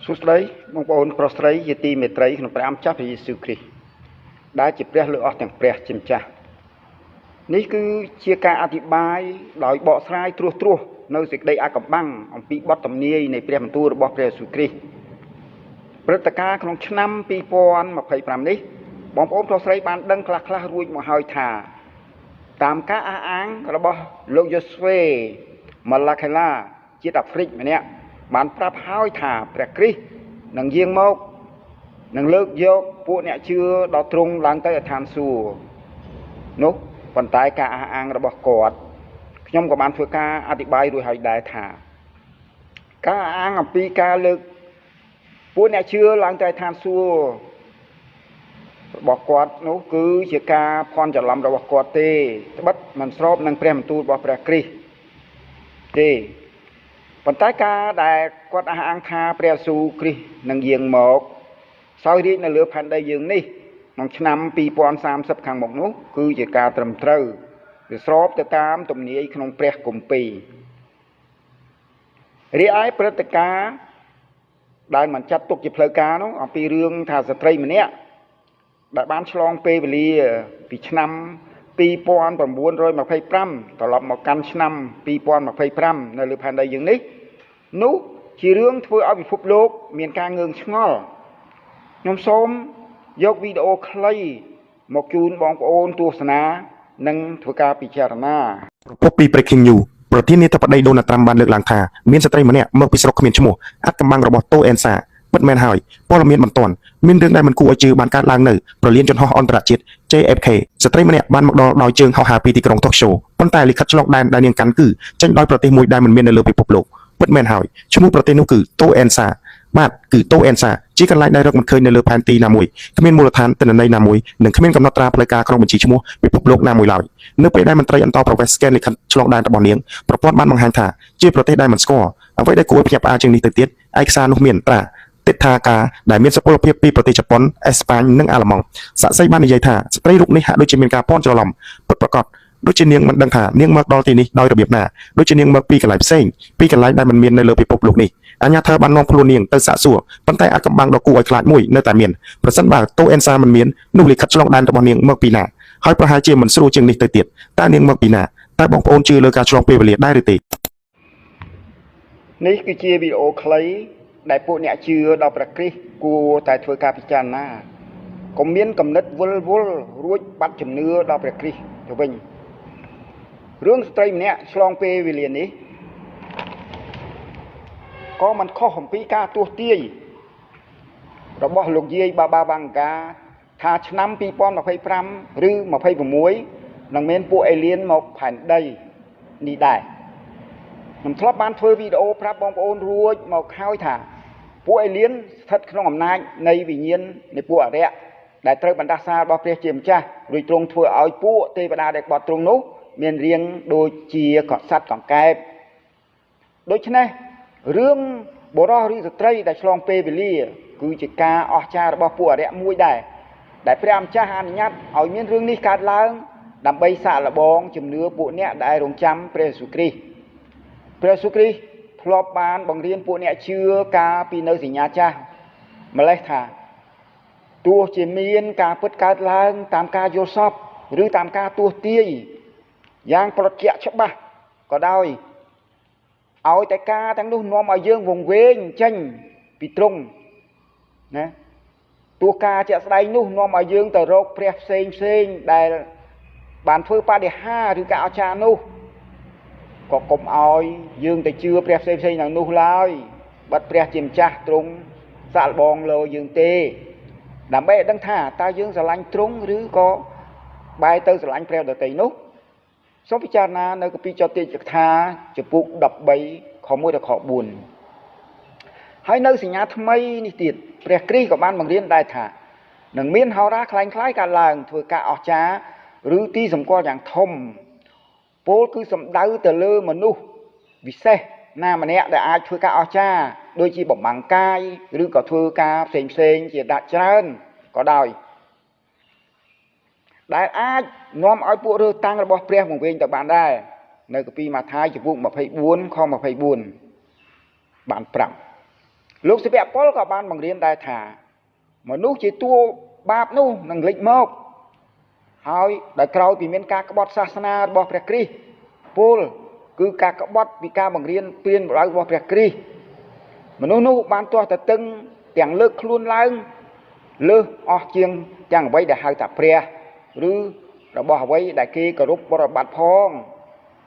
សួស្តីបងប្អូនប្រុសស្រីជាទីមេត្រីក្នុងព្រះអម្ចាស់ព្រះយេស៊ូវគ្រីស្ទដែលជាព្រះលើអស់ទាំងព្រះជាម្ចាស់នេះគឺជាការអធិប្បាយដោយបកស្រាយត្រួសត្រាសនៅសេចក្តីអាកំបាំងអំពីបទទំនាយនៃព្រះបន្ទូលរបស់ព្រះយេស៊ូវគ្រីស្ទព្រឹត្តិការណ៍ក្នុងឆ្នាំ2025នេះបងប្អូនប្រុសស្រីបានដឹងខ្លះៗរួចមកហើយថាតាមការអះអាងរបស់លោកយូស្វេម៉ាឡាខេឡាជាតិអាហ្វ្រិកម្នាក់បានប្រាប់ហើយថាព្រះគ្រីស្ទនឹងយាងមកនឹងលើកយកពួកអ្នកជឿដល់ទ្រង់ឡើងទៅអឋានសួគ៌នោះប៉ុន្តែការអះអាងរបស់គាត់ខ្ញុំក៏បានធ្វើការអធិប្បាយរួចហើយដែរថាការអះអាងអំពីការលើកពួកអ្នកជឿឡើងទៅឋានសួគ៌របស់គាត់នោះគឺជាការភ័ន្តច្រឡំរបស់គាត់ទេត្បិតមិនស្របនឹងព្រះបន្ទូលរបស់ព្រះគ្រីស្ទទេប៉ុន្តែការដែលគាត់អះអាងថាព្រះយេស៊ូវគ្រីស្ទនឹងយាងមកសោយរាជនៅលើផែនដីយើងនេះក្នុងឆ្នាំ2030ខាងមុខនោះគឺជាការត្រឹមត្រូវវាស្របទៅតាមទំនាយក្នុងព្រះគម្ពីររីឯព្រឹត្តិការណ៍ដែលមិនចាត់ទុកជាផ្លូវការនោះអំពីរឿងថាស្ត្រីម្នាក់ដែលបានឆ្លងពេលវេលាពីឆ្នាំ2925ត្រឡប់មកកាន់ឆ្នាំ2025នៅលើផែនដីយើងនេះនោះជារឿងធ្វើឲ្យពិភពលោកមានការងឿងឆ្ងល់ខ្ញុំសូមយកវីដេអូខ្លីមកជូនបងប្អូនទស្សនានិងធ្វើការពិចារណា ប្រភពពី Breaking News ប្រធានាធិបតីដូណាល់ត្រាំបានលើកឡើងថាមានស្ត្រីម្នាក់មកពីស្រុកគ្មានឈ្មោះអាត់កំបាំងរបស់តូអេនសាពិតមែនហើយព័ត៌មានបន្ទាន់មានរឿងដែលមិនគួរឲ្យជឿបានកើតឡើងនៅប្រលានយន្តហោះអន្តរជាតិ JFK ស្ត្រីម្នាក់បានមកដល់ដោយជើងហោះហើរពីទីក្រុងតូក្យូប៉ុន្តែលិខិតឆ្លងដែនដែលនាងកាន់គឺចេញដោយប្រទេសមួយដែលមិនមាននៅលើពិភពលោកពិតមែនហើយឈ្មោះប្រទេសនោះគឺតូអេនសាបាទគឺតូអេនសាជាកន្លែងដែលរកមិនឃើញនៅលើផែនទីណាមួយគ្មានមូលដ្ឋានទិន្នន័យណាមួយនិងគ្មានកំណត់ត្រាផ្លូវការក្នុងបញ្ជីឈ្មោះពិភពលោកណាមួយឡើយនៅពេលដែលមន្ត្រីអន្តរប្រវេសន៍ស្កេនលិខិតឆ្លងដែនរបស់នាងប្រព័ន្ធបានបង្ហាញថាជាប្រទេសដែលមិនស្គាល់អ្វីដែលគួរឲ្យភ្ញាក់ផ្អើលជាងនេះទៅទៀតឯកសារនោះមានត្រាទិដ្ឋាការដែលមានសុពលភាពពីប្រទេសជប៉ុនអេស្ប៉ាញនិងអាល្លឺម៉ង់សាក្សីបាននិយាយថាស្ត្រីរូបនេះហាក់ដូចជាមានការប៉ន់ច្រឡំពិតប្រាកដដូចជានាងមិនដឹងថានាងមកដល់ទីនេះដោយរបៀបណាដូចជានាងមកពីកន្លែងផ្សេងពីកន្លែងដែលមិនមាននៅលើពិភពលោកនេះអាជ្ញាធរបាននាំខ្លួននាងទៅសាកសួរប៉ុន្តែអាកំបាំងដ៏គួរឲ្យខ្លាចមួយនៅតែមានប្រសិនបើតូអេនសាមិនមាននោះលិខិតឆ្លងដែនរបស់នាងមកពីណាហើយប្រហែលជាមិនស្រួលជាងនេះទៅទៀតតើនាងមកពីណាតើបងប្អូនជឿលើការឆ្លងពេលវេលាដែរឬទេ នេះគឺជាវីដេអូខ្លីដែលពួកអ្នកជឿដល់ព្រះគ្រីស្ទគួរតែធ្វើការពិចារណាកុំមានគំនិតវិលវល់រួចបាត់ជំនឿដល់ព្រះគ្រីស្ទទៅវិញរឿងស្ត្រីម្នាក់ឆ្លងពេលវេលានេះក៏មិនខុសអំពីការទស្សន៍ទាយរបស់លោកយាយបាបាវ៉ាងកាថាឆ្នាំ2025ឬ26នឹងមានពួកអេលៀនមកផែនដីនេះដែរខ្ញុំធ្លាប់បានធ្វើវីដេអូប្រាប់បងប្អូនរួចមកហើយថាពួកអេលៀនស្ថិតក្នុងអំណាចនៃវិញ្ញាណនៃពួកអរិយដែលត្រូវបណ្ដាសារបស់ព្រះជាម្ចាស់រួចទ្រង់ធ្វើឲ្យពួកទេវតាដែលបត់ទ្រង់នោះមានរាងដូចជាកសត្វកង្កែបដូច្នេះរឿងបុរសឬស្ត្រីដែលឆ្លងពេលវេលាគឺជាការអស្ចារ្យរបស់ពួកអរិយមួយដែរដែលព្រះអម្ចាស់អនុញ្ញាតឲ្យមានរឿងនេះកើតឡើងដើម្បីសាកល្បងជំនឿពួកអ្នកដែលរងចាំព្រះយេស៊ូវគ្រីស្ទព្រះយេស៊ូវគ្រីស្ទធ្លាប់បានបង្រៀនពួកអ្នកជឿកាលពីនៅសញ្ញាចាស់ម្លេះថាទោះជាមានការពិតកើតឡើងតាមការយល់សពឬតាមការទស្សទាយយ៉ាងប្រតិច្បាស់ក៏ដោយឲ្យតែការទាំងនោះនាំឲ្យយើងវង្វេងចេញពីទ្រង់ណាទោះការជាក់ស្ដែងនោះនាំឲ្យយើងទៅរកព្រះផ្សេងផ្សេងដែលបានធ្វើបដិហាឬការអស្ចារ្យនោះក៏កុំឲ្យយើងទៅជឿព្រះផ្សេងផ្សេងទាំងនោះឡើយបាត់ព្រះជាម្ចាស់ទ្រង់សាកល្បងលោយើងទេដើម្បីឲ្យដឹងថាតើយើងស្រឡាញ់ទ្រង់ឬក៏បែរទៅស្រឡាញ់ព្រះដទៃនោះសូមពិចារណានៅគម្ពីរចតិកថាជំពូក13ខ1ដល់ខ4ហើយនៅសញ្ញាថ្មីនេះទៀតព្រះគ្រីស្ទក៏បានបង្រៀនដែរថានឹងមានហោរាក្លែងក្លាយកើតឡើងធ្វើការអស្ចារ្យឬទីសម្គាល់យ៉ាងធំពោលគឺសំដៅទៅលើមនុស្សពិសេសណាម្នាក់ដែលអាចធ្វើការអស្ចារ្យដូចជាបំបាំងកាយឬក៏ធ្វើការផ្សេងផ្សេងជាដាក់ច្រើនក៏ដោយដែលអាចនាំឲ្យពួករើសតាំងរបស់ព្រះវង្វេងទៅបានដែរនៅគម្ពីរម៉ាថាយជំពូក24ខ24បានប្រាប់ លោកសិវៈប៉ុលក៏បានបង្រៀនដែរថាមនុស្សជាតួបាបនោះនឹងលេចមកហើយដោយក្រោយពីមានការក្បត់សាសនារបស់ព្រះគ្រីស្ទពលគឺការក្បត់ពីការបង្រៀនព្រានបដៅរបស់ព្រះគ្រីស្ទមនុស្សនោះបានទាស់ទទឹងទាំងលើកខ្លួនឡើងលើសអស់ជាងទាំងអ្វីដែលហៅថាព្រះឬរបស់អ្វីដែលគេគោរពបរិបត្តិផង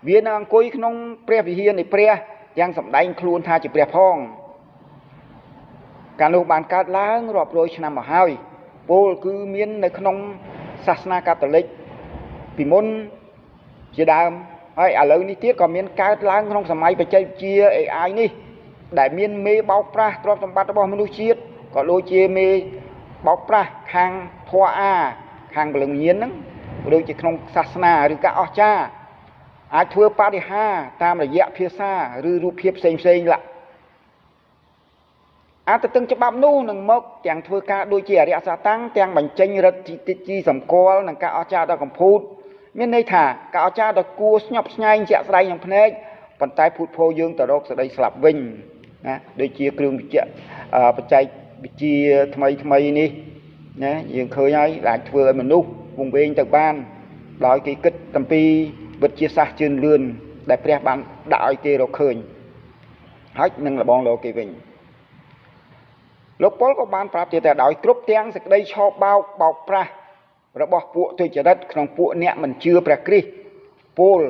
វានឹងអង្គុយក្នុងព្រះវិហារនៃព្រះទាំងសម្ដែងខ្លួនថាជាព្រះផងការនោះបានកើតឡើងរាប់រយឆ្នាំមកហើយពលគឺមាននៅក្នុងសាសនាកាតូលិកពីមុនជាដើមហើយឥឡូវនេះទៀតក៏មានកើតឡើងក្នុងសម័យបច្ចេកវិទ្យា AI នេះដែលមានមេបោកប្រាស់ទ្រព្យសម្បត្តិរបស់មនុស្សជាតិក៏ដូចជាមេបោកប្រាស់ខាងធម៌អាខាងព្រលឹងវិញ្ញាណហ្នឹងដូចជាក្នុងសាសនាឬការអស្ចារ្យអាចធ្វើបរិហារតាមរយៈភាសាឬរូបភាពផ្សេងផ្សេងឡាអាទទឹងច្បាប់នោះនឹងមកទាំងធ្វើការដូចជាអរិយសាតាំងទាំងបញ្ចេញរិទ្ធិទីសម្គាល់និងការអស្ចារ្យដល់កម្ពុជាមានន័យថាការអស្ចារ្យដ៏គួរស្ញប់ស្ញែងជាក់ស្ដែងក្នុងភ្នែកប៉ុន្តែភូតភរយើងទៅរកសេចក្តីស្លាប់វិញណាដូចជាគ្រឿងវិជ្ជាបច្ចេកវិទ្យាថ្មីថ្មីនេះណាយើងឃើញហើយអាចធ្វើឲ្យមនុស្សវង្វេងទៅបានដោយគេគិតអំពីវិទ្យាសាស្ត្រជឿនលឿនដែលព្រះបានដាក់ឲ្យគេរកឃើញហើយនឹងលបងលោកគេវិញលោកប៉ុលក៏បានប្រាប់ទៀតតែដោយគ្រប់ទាំងសេចក្តីឆោបបោកបោកប្រាស់របស់ពួកទុច្ចរិតក្នុងពួកអ្នកមិនជឿព្រះគ្រីស្ទពល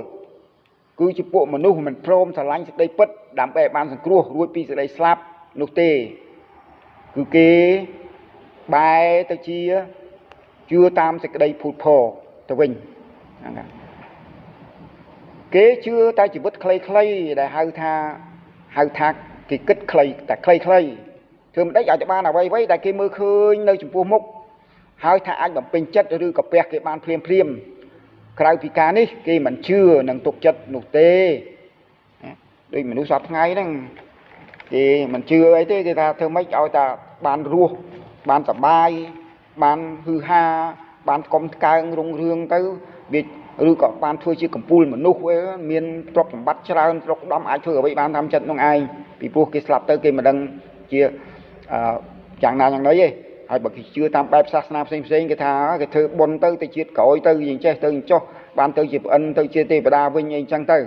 គឺជាពួកមនុស្សមិនព្រមស្រឡាញ់សេចក្តីពិតដើម្បីឲ្យបានសង្គ្រោះរួចពីសេចក្តីស្លាប់នោះទេគឺគេបែរទៅជាជឿតាមសេចក្តីភូតភរទៅវិញហ្នឹងគេជឿតែជីវិតខ្លីៗដែលហៅថាគេគិតខ្លីតែខ្លីៗធ្វើមិនដេចឲ្យតែបានអ្វីៗដែលគេមើលឃើញនៅចំពោះមុខហើយថាអាចបំពេញចិត្តឬក៏ពះគេបានភ្លាមភ្លាមក្រៅពីការនេះគេមិនជឿនឹងទុកចិត្តនោះទេដូចមនុស្សសពថ្ងៃហ្នឹងគេមិនជឿអីទេគេថាធ្វើម៉េចឲ្យតែបានរស់បានសប្បាយបានហ៊ឺហាបានកុំថ្កើងរុងរឿងទៅវាឬក៏បានធ្វើជាកំពូលមនុស្សមានទ្រព្យសម្បត្តិច្រើនស្រុកដំអាចធ្វើអ្វីបានតាមចិត្តនោះឯងពីព្រោះគេស្លាប់ទៅគេមិនដឹងជាយ៉ាងណាយ៉ាងណីទេហើយបើគេជឿតាមបែបសាសនាផ្សេងផ្សេងគេថាគេធ្វើបុណ្យទៅទៅជាតិក្រោយទៅយ៉ាងចេះទៅយ៉ាងចុះបានទៅជាប្អិនទៅជាទេវតាវិញអីចឹងទៅ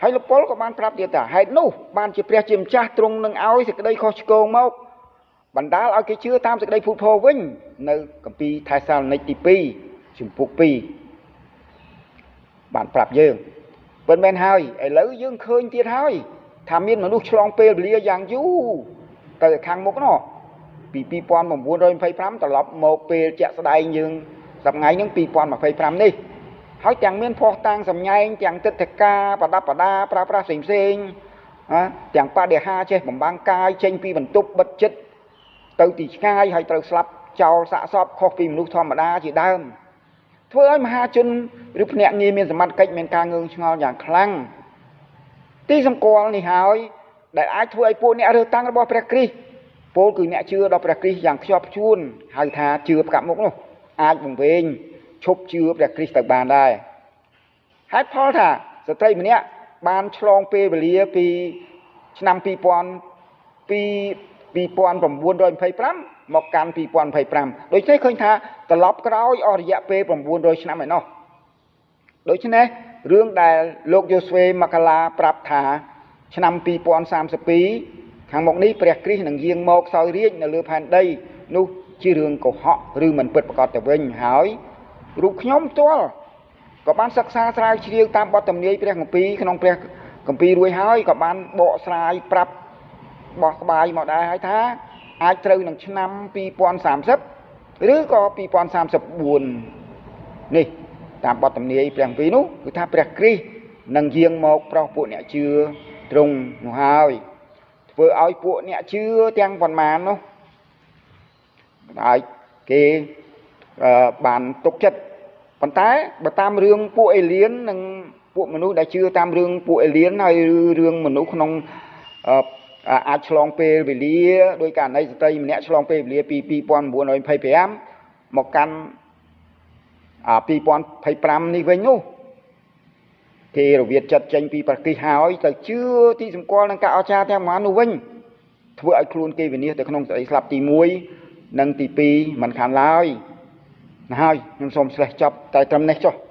ហើយលោកប៉ុលក៏បានប្រាប់ទៀតថាហេតុនោះបានជាព្រះជាម្ចាស់ទ្រង់នឹងឲ្យសេចក្តីខុសឆ្គងមកបណ្ដាលឲ្យគេជឿតាមសេចក្តីភូតភរវិញនៅគម្ពីរថេសាឡូនីកទី2ជំពូក2បានប្រាប់យើងពិតមែនហើយឥឡូវយើងឃើញទៀតហើយថាមានមនុស្សឆ្លងពេលវេលាយ៉ាងយូរទៅខាងមុខនោះពី2925ត្រឡប់មកពេលជាក់ស្ដែងយើងសប្តាហ៍ហ្នឹង2025នេះហើយទាំងមានភស្តុតាងសម្ញែងទាំងទិដ្ឋាការប្រដាប់ប្រដាប្រើប្រាស់ផ្សេងផ្សេងណាទាំងបដិហាចេះបំបាំងកាយចេញពីបន្ទប់បិទចិត្តទៅទីឆ្ងាយហើយត្រូវស្លាប់ចោលសាកសពខុសពីមនុស្សធម្មតាជាដើមធ្វើឲ្យមហាជនឬភ្នាក់ងារមានសមត្ថកិច្ចមានការងឿងឆ្ងល់យ៉ាងខ្លាំងទីសម្គាល់នេះហើយដែលអាចធ្វើឲ្យពួកអ្នករើសតាំងរបស់ព្រះគ្រីស្ទពលគឺអ្នកជឿដល់ព្រះគ្រីស្ទយ៉ាងខ្ជាប់ខ្ជួនហៅថាជឿផ្កាប់មុខនោះអាចវង្វេងឈប់ជឿព្រះគ្រីស្ទទៅបានដែរហេតុផលថាស្ត្រីម្នាក់បានឆ្លងពេលវេលាពីឆ្នាំ2925មកកាន់2025ដូច្នេះឃើញថាត្រឡប់ក្រោយអស់រយៈពេល900ឆ្នាំឯណោះដូច្នេះរឿងដែលលោកយូស្វេម៉ាកាឡាប្រាប់ថាឆ្នាំ2032ខាងមុខនេះព្រះគ្រីស្ទនឹងយាងមកសោយរាជនៅលើផែនដីនោះជារឿងកុហកឬមិនពិតប្រាកដទៅវិញហើយរូបខ្ញុំផ្ទាល់ក៏បានសិក្សាស្រាវជ្រាវតាមបទទំនាយព្រះគម្ពីរក្នុងព្រះគម្ពីររួចហើយក៏បានបកស្រាយប្រាប់បោះក្បាយមកដែរហើយថាអាចត្រូវនឹងឆ្នាំ2030ឬក៏2034នេះតាមបទទំនាយព្រះគម្ពីរនោះគឺថាព្រះគ្រីស្ទនឹងយាងមកប្រោសពួកអ្នកជឿទ្រង់នោះហើយធ្វើឲ្យពួកអ្នកជឿទាំងប៉ុន្មាននោះហើយគេបានទុកចិត្តប៉ុន្តែបើតាមរឿងពួកអេលៀននិងពួកមនុស្សដែលជឿតាមរឿងពួកអេលៀនហើយរឿងមនុស្សក្នុងអាចឆ្លងពេលវេលាដោយករណីស្ត្រីម្នាក់ឆ្លងពេលវេលាពី2925មកកាន់2025នេះវិញនោះគេរវាតចិត្តចេញពីប្រទេសហើយទៅជឿទីសម្គាល់នឹងការអស្ចារ្យទាំងប៉ុន្មាននោះវិញ ធ្វើឲ្យខ្លួនគេវិនាសទៅក្នុងសេចក្តីស្លាប់ទី1និងទី2មិនខានឡើយណាហើយខ្ញុំសូមស្លេះចប់តែត្រឹមនេះចុះ។